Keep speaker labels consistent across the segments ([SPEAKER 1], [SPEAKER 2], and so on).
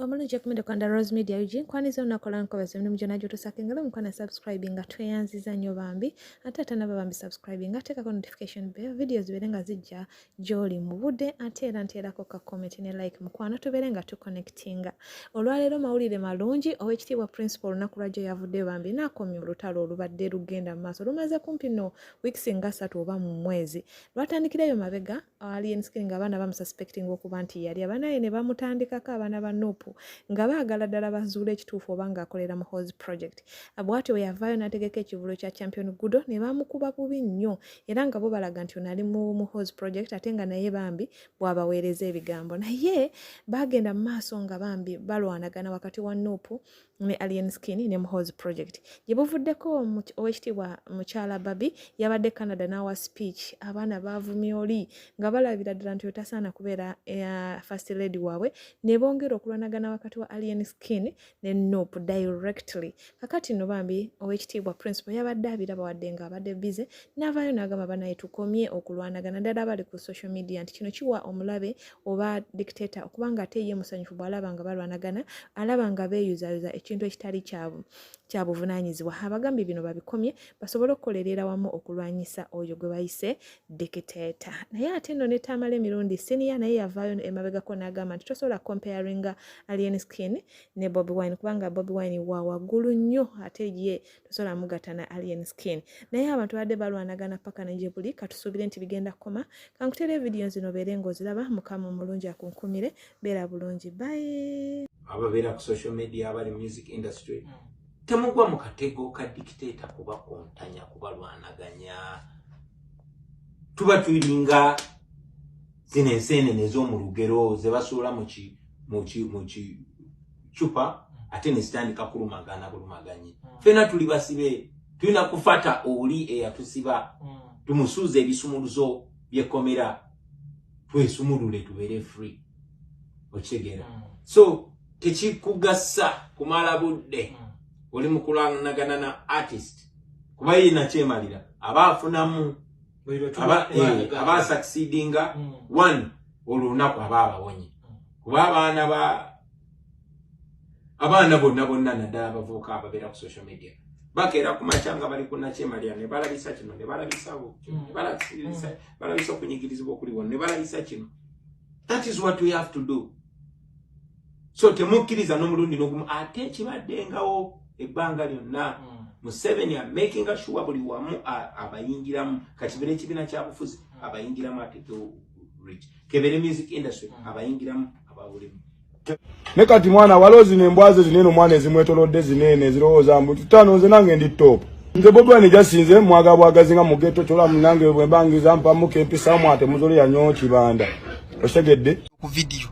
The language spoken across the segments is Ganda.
[SPEAKER 1] Omulungi okumide kwanda Rose Media UG nkwaniza olunaku olwankobaza emirimu gyonna gy'otuusaako engalo mukwano subscribe nga tweyanziza nnyo bambi ate atanaba bambi subscribe nga teekako notification bell video zibeere nga zijja gy'oli mu budde ate era nteerako ka comment ne like mukwano tubeere nga tuconnectinga. Olwaleero mawulire malungi, owekitiibwa principal olunaku lwajjo yavuddeyo bambi n'akomya olutalo olubadde lugenda mu maaso lumaze kumpi no weeks nga ssatu oba mu mwezi. Lwatandikirayo mabega Alien Skin nga abaana bamususpecting okuba nti yali abanaye ne bamutandikako abaana ba Nup nga baagala ddala bazuule ekituufu oba ng'akolera mu Hos Project. Bw'atyo bwe yavaayo n'ategeka ekivulo kya Champion Gudo ne bamukuba bubi nnyo era nga bo balaga nti ono ali mu Muhoozi Project ate nga naye bambi bw'abaweereza ebigambo. Naye baagenda mu maaso nga bambi balwanagana wakati wa Nup ne Alien Skin ne Muhoozi Project. Gye buvuddeko owekitiibwa mukyala Barbie yabadde Canada n'awa speech, abaana baavumye oli nga balabira ddala nti otasaana kubeera eh, first lady waabwe ne bongera okulwanagana wakati wa Alien Skin ne Nup directly. Kakati nno bambi owekitiibwa principal yabadde abiraba wadde nga abadde busy n'avaayo n'agamba banaye tukomye okulwanagana ddala abali ku social media nti kino kiwa omulabe oba dictator okuba nga ate ye musanyufu bw'alaba nga balwanagana, alaba nga beeyuzayuza ekintu ekitali kya buvunaanyizibwa. Abagambye bino babikomye basobole okukolerera wamu okulwanyisa oyo gwe bayise dictator. Naye ate nno ne Tamale Mirundi senior naye yavaayo emabegako n'agamba nti tosobola comparinga Alien Skin ne Bobi Wine kubanga Bobi Wine wa waggulu nnyo ate ye tosobola mugatta na Alien Skin. Naye abantu badde balwanagana paka ne gye buli, katusuubire nti bigenda kukoma. Kankuteere vidiyo zino obeere ng'oziraba. Mukama omulungi akunkumire, beera bulungi, bye.
[SPEAKER 2] Ababeera ku social media, abali music industry, temugwa mu katego ka dictator kubakontanya, kubalwanaganya. Tuba tulinga zino enseenene ez'omu lugero ze basuula mu ki mu ki mu ki cupa ate ne zitandika kulumagana bulumaganyi. Ffenna tuli basibe, tulina kufata oli eyatusiba, tumusuuze ebisumuluzo by'ekkomera, twesumulule tubeere free. Okitegeera? So tekikugasa kumala budde oli mu kulwanagana na artist kuba ye nakyemalira aba afunamu aba aba asucceedinga one olunaku aba abawonye kuba abaana ba abaana bonna bonna naddala abavubuka ababeera ku social media bakeera ku makya nga bali ku nakyemalira ne balabisa kino ne balabisawo kino ne balabisa okunyigirizibwa okuli wano ne balabisa kino. That is what we have to do. So temukkiriza n'omulundi n'ogumu ate kibaddengawo ebbanga lyonna. Museveni amakinga sure buli wamu abayingiramu, kakibere ekibiina kya bufuzi abayingiramu atekewo rich, kebere music industry abayingiramu abawulimu.
[SPEAKER 3] Ne kati mwana waliwo zino embwa ze zinene omwana ezimwetolodde zinene ezirowooza mbu tutano nze nange ndi top. Nze Bobi Wine jasinze mwaga bwagazi nga mugeto kyolamu nange bwe mbangiza mpamuka empisamu ate muzole yanyo kibanda okitegedde.
[SPEAKER 4] Ku vidiyo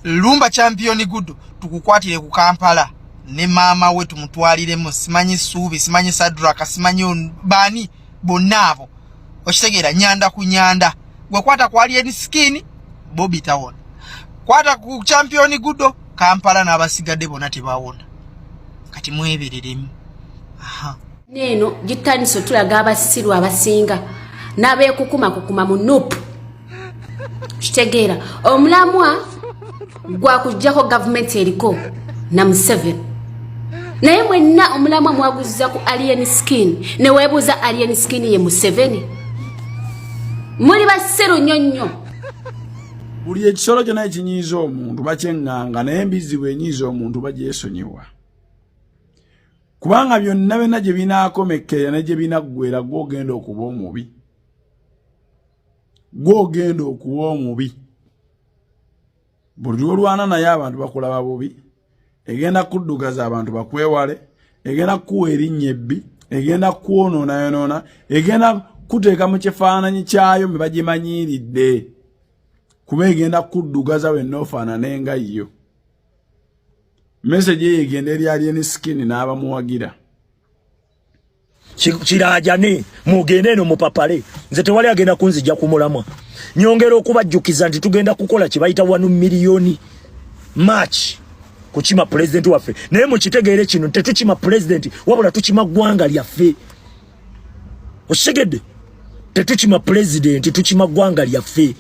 [SPEAKER 4] lumba Champion Gudo tukukwatire ku Kampala ne maama we tumutwaliremu, simanyi Suubi, simanyi Sadraka, simanyi baani bonna abo, okitegeera? Nyanda ku nyanda gwe kwata ku Alien Skin, Bobi tawona, kwata ku Champion Gudo, Kampala n'abasigadde bonna tebawona. Kati mwebereremu. Aha.
[SPEAKER 5] Neeno gitandise otulaga abasiru abasinga n'abeekukuma kukuma mu NUP. Kitegeera omulamwa gwakuggyako gavumenti eriko na Museveni, naye mwenna omulamwa mwaguzza ku Alien Skin ne weebuuza Alien Skin ye Museveni. Muli basiru nnyo nnyo.
[SPEAKER 3] Buli ekisolo kyonna ekinyiiza omuntu bakyeŋŋanga, naye embizzi bw'enyiiza omuntu bagyesonyiwa, kubanga byonna byonna gye binaakomekkerera ne gye binaggwera, gw'ogenda okuba omubi, gw'ogenda okuba omubi. Buli lwolwana naye abantu bakulaba bubi, egenda kuddugaza abantu bakwewale, egenda kukuwa erinnya ebbi, egenda kukwonoona, egenda kuteeka mu kifaananyi kyayo mwe bagimanyiiridde, kuba egenda kuddugaza wenna ofaanane nga yo. Message eyo egenda eri Alien Skin n'abamuwagira.
[SPEAKER 6] Kirajane mugende eno mupapale, nze tewali agenda kunzija ku mulamwa. Nyongera okubajjukiza nti tugenda kukola kye bayita 1 million march kukima pulezidenti waffe, naye mukitegeere kino, tetukima pulezidenti wabula tukima ggwanga lyaffe. Okitegedde? Tetukima pulezidenti, tukima ggwanga lyaffe.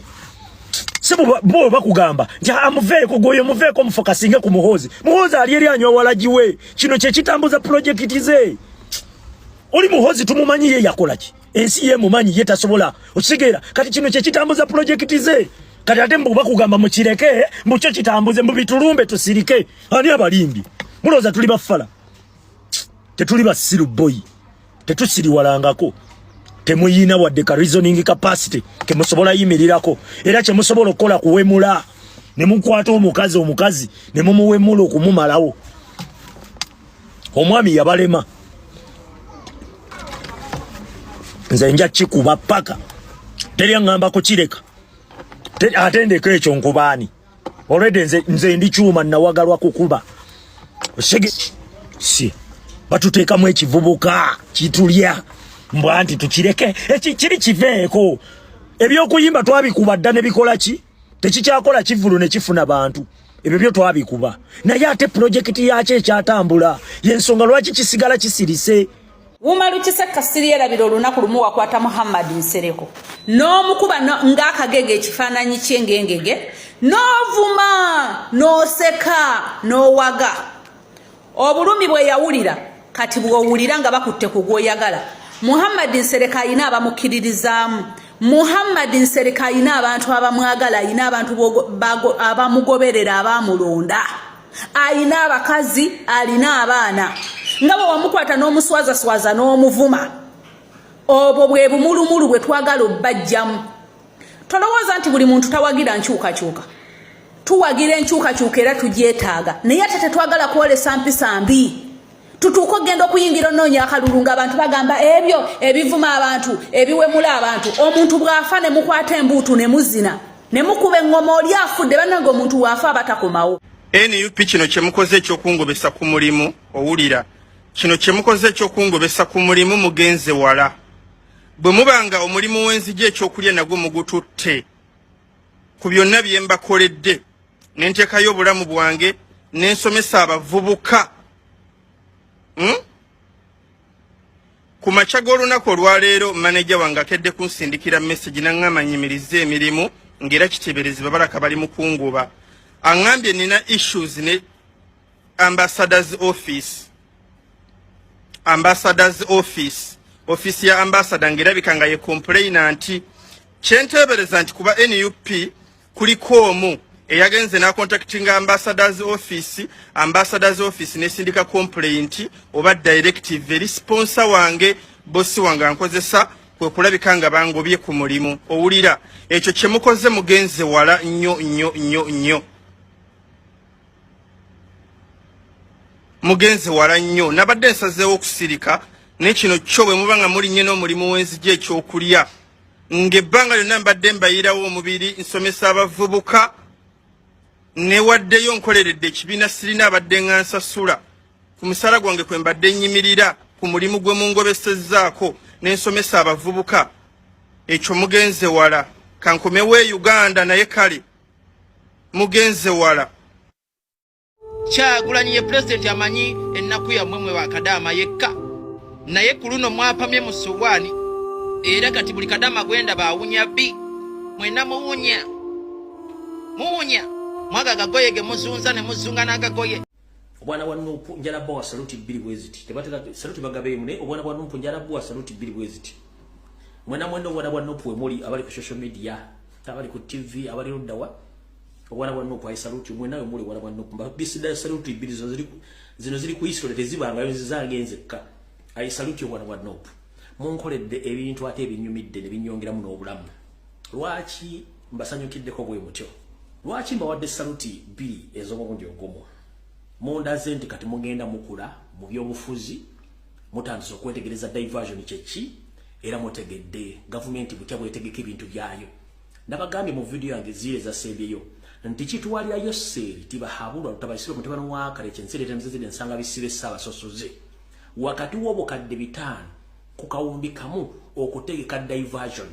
[SPEAKER 6] Sebo bo bakugamba nti amuveeko goyo muveeko mufokasinge ku Muhoozi. Muhoozi ali eri anywa walagiwe. Kino kye kitambuza project ze. Oli Muhoozi tumumanyi ye yakola ki? Ensi ye mumanyi ye tasobola. Okitegeera kati kino kye kitambuza project ze. Kati ate mbu bakugamba mukireke mbu kyo kitambuze mbu bitulumbe tusirike. Ani abalimbi? Mulowooza tuli bafala? Tetuli basiru boyi. Tetusiriwalangako. Temuyina wadde ka reasoning capacity kemusobola yimirirako era kyemusobola okukola kuwemula ne mukwata omukazi omukazi ne mumuwemula okumumalawo. Omwami yabalema, nze nja kikuba paka teri aŋŋamba kukireka, ate ndeka ekyo nkubaani already nze ndi kyuma nawagalwa kukuba osege si batuteekamu ekivubuka kitulya mbwa nti tukireke eki kiri kiveeko. Ebyokuyimba twabikuba dda ne bikola ki, tekikyakola kivulu ne kifuna bantu, ebyo byo twabikuba, naye ate pulojekiti yakyo ekyatambula yensonga lwaki kisigala kisirise.
[SPEAKER 7] Umaru Kisekka siriyerabira olunaku lumu wakwata Muhammad Nsereko n'omukuba ng'akagege ekifaananyi kye ng'engege n'ovuma n'oseka n'owaga obulumi bwe yawulira. Kati bw'owulira nga bakutte ku gw'oyagala, Muhammad Nsereko alina abamukkiririzaamu, Muhammad Nsereko alina abantu abamwagala, alina abantu abamugoberera, abamulonda, alina abakazi, alina abaana. Nga bwe wamukwata n'omuswazaswaza n'omuvuma, obwo bwe bumulumulu bwe twagala obbajjamu. Tolowooza nti buli muntu tawagira nkyukakyuka. Tuwagira enkyukakyuka era tugyetaaga, naye ate tetwagala kwolesa mpisa mbi. Tutuuke okugenda okuyingira onoonya akalulu ng'abantu bagamba ebyo ebivuma abantu, ebiwemula abantu. Omuntu bw'afa ne mukwata embuutu ne muzina ne mukuba eŋŋoma, oli afudde. Bannange, omuntu bw'afa aba takomawo.
[SPEAKER 8] NUP, kino kyemukoze ekyokungobesa ku mulimu, owulira kino kyemukoze ekyokungobesa ku mulimu, mugenze wala. Bwe muba nga omulimu w'enzija ekyokulya nagwo mugututte, ku byonna bye mbakoledde ne nteekayo obulamu bwange ne nsomesa abavubuka, Ku makya g'olunaku olwaleero, maneja wange akedde kunsindikira message n'aŋŋamba nyimirize emirimu, ng'era kiteeberezebwa balaka bali mu kunguba. Aŋŋambye nina issues ne ambassadors office, ambassadors office, office ya ambassador, ng'erabika nga ye complainant. Kyenteebereza nti kuba NUP kuliko omu eyagenze n'acontactinga ambassadors office, ambassadors office nesindika complaint oba directive eri sponsor wange, bosi wange ankozesa, kwe kulabika nga bangobye ku mulimu. Owulira ekyo kyemukoze, mugenze wala nnyo nnyo nnyo nnyo, mugenze wala nnyo. Nabadde nsazeewo okusirika, naye kino kyo bwe muba nga mulinnye n'omulimu w'enzija ekyokulya, ng'ebbanga lyonna mbadde mbayirawo omubiri, nsomesa abavubuka, newaddeyo, nkoleredde ekibiina, sirina abadde nga nsasula ku musaala gwange, kwe mbadde nnyimirira ku mulimu gwe mungobesezzaako ne nsomesa abavubuka. Ekyo mugenze wala. Kankomewo e Uganda, naye kale mugenze wala.
[SPEAKER 4] Kyagulanyi ye pulezidenti amanyi ennaku yammwe mwe bakadaama yekka, naye ku luno mwapamye mu suwaani, era kati buli kadaama gwenda baawunya bbi. Mwena muwunya, muwunya mwaga agagoye ge muzunza ne muzunga n'agagoye.
[SPEAKER 9] Obwana bwa NUP, njala bwa saluti bbiri bwe ziti. Tebatera saluti bagabeemu, naye obwana bwa NUP njala bwa saluti bbiri bwe ziti. Mwena mwena obwana bwa NUP we muli, abali ku social media, abali ku TV, abali luddawa, obwana bwa NUP ayi saluti. Mwena we muli obwana bwa NUP mbabisida saluti bbiri. Zino ziri ku history, tezibangayo, nzizange nzekka. Ayi saluti obwana bwa NUP, munkoledde ebintu ate ebinyumidde ne binyongeramu n'obulamu. Lwaki mbasanyukiddeko bwe mutyo? Lwaki mbawadde saluti bbiri ez'omulundi ogumu? Mundaze nti kati mugenda mukula mu byobufuzi, mutandise okwetegereza diversion kyeki, era mutegedde gavumenti butya bwetegeka ebintu byayo. Nabagambye mu vidiyo yange ziire ezasembyeyo nti kitwalirayo seeri tibahabulwa lutabaisibwe mutabani wa kale kyensiri emizizire ensanga bisibe ssaabasosoze wakati w'obukadde 500 ku kawumbi kamu okutegeka diversion.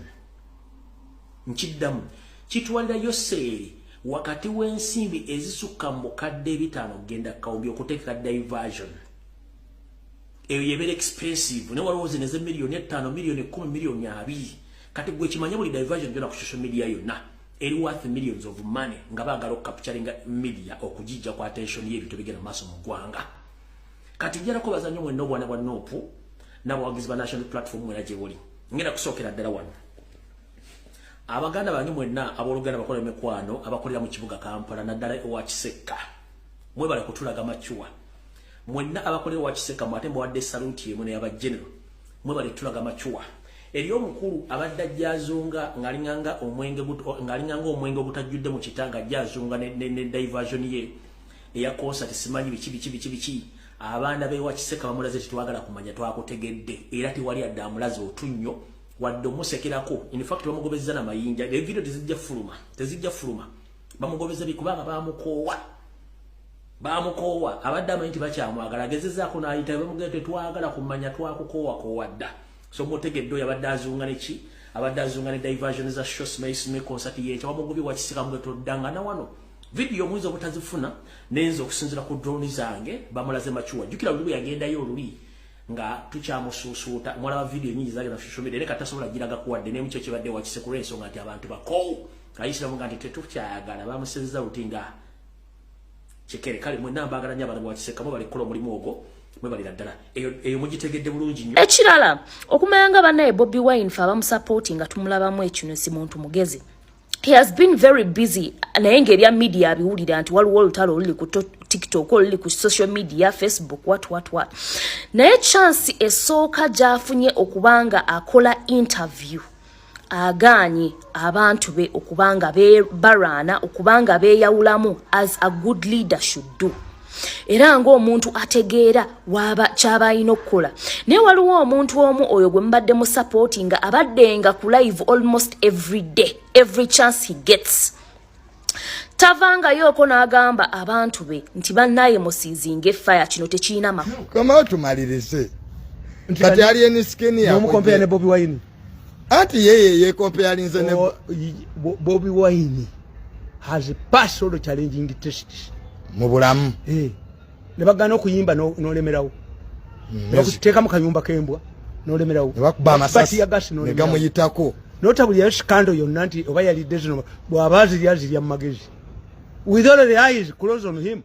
[SPEAKER 9] Nkiddamu, kitwalirayo seeri wakati w'ensimbi ezisukka mu bukadde 500 okugenda kawumbi okutegeka diversion. Eyo yebeera expensive, naye waliwo zino eze 5 miliyoni, 10 miliyoni, 20. Kati gwe kimanye buli diversion gyona ku social media yonna eri worth millions of money, nga baagala okucapturinga media okugijja ku attention y'ebintu ebigenda mu maaso mu ggwanga. Kati njala kubaza nnyo mwenna obwana bwa NUP n'abawagizi ba National Platform mwena gye buli. Ngenda kusookera ddala wano, abaganda bange mwenna, abooluganda, bakola emikwano, abakolera mu kibuga Kampala, naddala ewa Kisekka, mwebale kutulaga mature. Mwenna abakolera ewa Kisekka, mwate mbawadde saluti emu neyaba general, mwebale kutulaga mature. Eri omukulu abadde ajja azunga ng'alinganga omwenge ogutajjudde mu kita, nga ajja azunga ne diversion ye eya concert, simanyi biki biki biki biki. Abaana bewa Kiseka bamulaze titwagala kumanya, twakutegedde, era tewali adde amulaze otunnyo wadde omusekerako. In fact, bamugobezza na mayinja. E video tezijja fuluma, tezijja fuluma. Bamugobezza bikubanga bamukoowa, bamukoowa. Abadde amanyi nti bakyamwagala, agezezaako n'ayita, bamugenda, "Tetwagala kumanya, twakukoowa koowa dda." So mutegedde oyo abadde azunga neki, abadde azunga ne diversion za show, simanyi concert yekyo. Wamugobye wa Kiseka, mugetoddanga na wano video omuyinza obutazifuna, nenza okusinzira ku drone zange bamulaze mature. Jjukira luli bwe yagendayo oluli nga tukyamusuusuuta, mwalaba video nyingi zagenda social media, era katasobola giraga kuwadde nemukyo kibadde wakisekula, ensonga nti abantu bakoowu ayisiramu nga nti tetukyayagala, bamusezeza luti nga kikere. Kale mwenna mbaagala nnyo abantu bwakiseka, mwe balikola omulimu ogwo, mwebalira ddala. Eyo mugitegedde bulungi nnyo.
[SPEAKER 10] Ekirala, okumanya nga bannaye Bobi Wine fe abamusapooti nga tumulabamu ekino, si muntu mugezi. He has been very busy, naye ng'ebya media abiwulira nti waliwo olutalo oluli ku TikTok, oluli ku social media, Facebook, what what what. Naye chance esooka gy'afunye okubanga akola interview, agaanye abantu be okubanga balwana, okubanga beeyawulamu as a good leader should do, era ng'omuntu ategeera waba kyaba alina okukola. Naye waliwo omuntu omu oyo gwe mubadde mu support nga abaddenga ku live almost every day, every chance he gets, tavangayooko n'agamba abantu be nti bannaye musiizinga efaya, kino tekirina makulu.
[SPEAKER 11] Komawo tumalirize. Kati Alien Skin
[SPEAKER 12] nomucompare ne Bobi Wine?
[SPEAKER 11] Anti yeye yecomparinze ne
[SPEAKER 12] Bobi Wine has passed all the challenging tests
[SPEAKER 11] mu bulamu.
[SPEAKER 12] Eh. Ne bagana okuyimba n'olemerawo, ne bakuteeka mu kayumba k'embwa n'olemerawo,
[SPEAKER 11] ne bakuba amasasi
[SPEAKER 12] Batear gas
[SPEAKER 11] ne
[SPEAKER 12] n'olemerawo,
[SPEAKER 11] gamuyitako.
[SPEAKER 12] N'otabulirayo scandal yonna nti oba yalidde zino, bw'aba azirya, azirya mu magezi with all the eyes close on him.